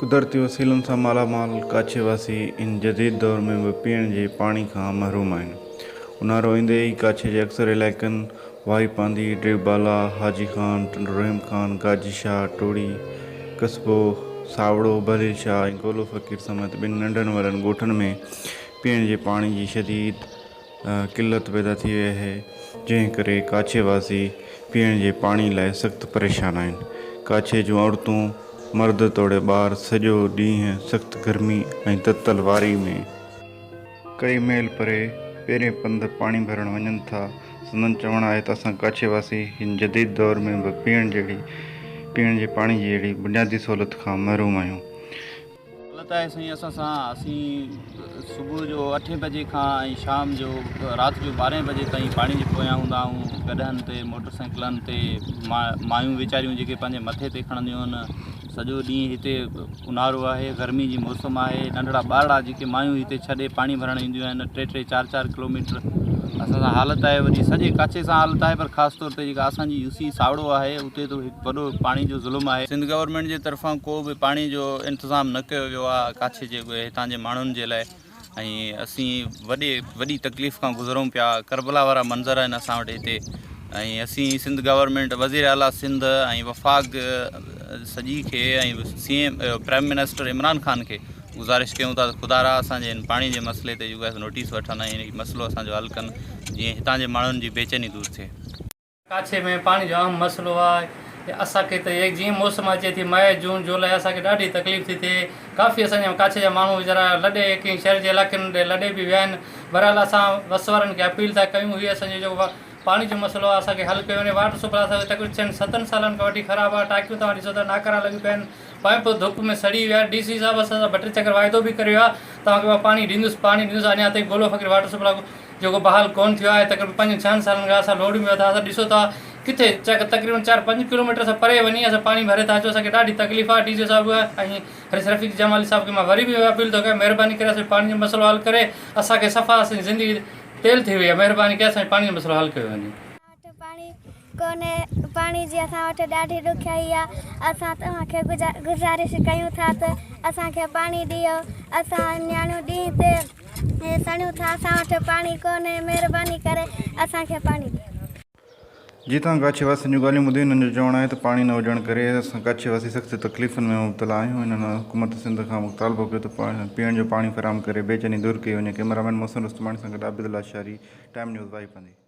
قدرتي وسيلن سان مالا مال ڪاڇي واسي ان جديد دور ۾ به پيئڻ جي پاڻي کان محروم آهن. اونهارو ايندي ئي ڪاڇي جي اڪثر علائقن واهي پانڌي، ڊريو بالا، حاجي خان، ٽنڊو رحيم خان، گاجي شاهه، ٽوڙي، قصبو، ساوڙو، بليل شاهه ۽ گولو فقير سميت ٻن ننڍن وڏن ڳوٺن ۾ پيئڻ جي پاڻي جي شديد قلت پيدا ٿي وئي آهي، جنهن ڪري ڪاڇي واسي پيئڻ جي پاڻي لاء سخت پريشان آهن. ڪاڇي جون عورتون، مرد توڙي ٻار سڄو ڏينهن سخت گرمي ۽ تتل واري ۾. ڪئي ميل پري پيرين پنڌ پاڻي ڀرڻ وڃن ٿا. سندن چوڻ آهي ته اسان ڪاڇي واسي هن جديد دور ۾ به پيئڻ جهڙي پيئڻ جي پاڻي جهڙي بنيادي سهولت کان محروم آهيون. غلط آهي سائين اسان سان اسين صبح جو اٺين بجي کان ۽ شام جو رات جو ٻارهين بجي تائين پاڻي جي پويان هوندا آهيون گڏهن تي موٽر سائيڪلن تي مايون ويچاريون جيڪي پنهنجي مٿي تي کڻنديون آهن سڄو ڏينهن هتي اونهارو آهي گرمي جي موسم آهي ننڍڙا ٻارڙا جيڪي مايون هتي ڇڏي پاڻي ڀرڻ اينديون آهن ٽي ٽي چار چار ڪلوميٽر اسان سان حالت آهي وري سڄي ڪاڇي سان حالت آهي پر خاص طور تي جيڪا اسان جي يو سي ساوڙو آهي اتي ته هڪ وڏو پاڻي جو ظلم آهي. سنڌ گورنمينٽ جي طرفان ڪو به پاڻي جو انتظام نه ڪيو ويو آهي ڪاڇي جي هتان جي ماڻهن جي لاء ۽ اسين وڏي وڏي تڪليف کان گذرون پيا ڪربلا وارا منظر آهن اسان وٽ هتي ۽ اسين سنڌ گورنمينٽ وزير اعليٰ سنڌ ۽ وفاق سڄي کي ۽ C M prime minister Imran Khan کي گذارش ڪيون ٿا ته خدا را اسان جي هن پاڻي جي مسئلي تي جيڪو آهي نوٽيس وٺن ۽ هي مسئلو اسان جو حل ڪن جيئن هتان جي ماڻهن جي بيچيني دور ٿئي. ڪاڇي ۾ پاڻي جو اهم مسئلو آهي اسان کي ته جيئن موسم اچي ٿي مئي جون جولاء اسان کي ڏاڍي تڪليف ٿي ٿئي ڪافي اسان جا ڪاڇي جا ماڻهو ويچارا لڏي ڪنهن شهر جي علائقن ڏي لڏي به ويا آهن بهرحال اسان وس وارن کي اپيل ٿا ڪيون هي اسان جو جيڪو پاڻي جو مسئلو آهي اسان کي حل ڪيو وڃي واٽر سپلاء اسان کي تقريبن ڇهن ستن سالن کان وٺي خراب آهي ٽاڪيون توهان ڏسو ٿا ناڪارا لڳيون پيا آهن پائپ ڌپ ۾ سڙي ويا ڊي سي صاحب اسان سان ٻه ٽي چڪر واعدو به ڪري ويو آهي توهان کي مان پاڻي ڏيندس پاڻي ڏيندس اڃا تائين گولو فقير واٽر سپلاء جيڪو بحال ڪون ٿيو آهي تقريبن پنجن ڇهن سالن کان اسان لوڙهي ۾ ويٺا اسان ڏسو ٿا ڪٿي تقريبن چار پنج ڪلوميٽر اسان پري وڃي اسان پاڻي ڀري ٿا اچون اسان کي ڏاڍي تڪليف آهي ڊي سي صاحب ۽ حارث رفيق جمالي صاحب کي مان وري به اپيل ٿو ڪيان مهرباني ڪري اسان جو پاڻي جو مسئلو حل ڪري اسان کي صفا اسان جي زندگي تيل ٿي وئي آهي مهرباني ڪري اسان جو پاڻي جو مسئلو حل ڪيو وڃي. وٽ پاڻي ڪونهي، پاڻي جي اسان وٽ ڏاڍي ڏکيائي آ، اسان توهان کي گذارش ڪيون ٿا ته اسان کي پاڻي ڏيو، اسان نياڻيون ڏينهن تي سڙيون ٿا، اسان وٽ پاڻي ڪونهي، مهرباني ڪري اسان کي پاڻي ڏيو. جي توهان ڪاڇي واسين جون ڳالهيون ٻڌي انهن جو چوڻ آهي ته پاڻي نه هجڻ ڪري اسان ڪاڇي واسي سخت تڪليفن ۾ مبتلا آهيون هنن حڪومت سنڌ کان مطالبو ڪيو ته پيئڻ جو پاڻي فراهم ڪري بيچيني دور ڪئي وڃي ڪئميرامين محسن رستماڻي سان گڏ عابد لاشاري ٽائيم نيوز واهي پانڌي.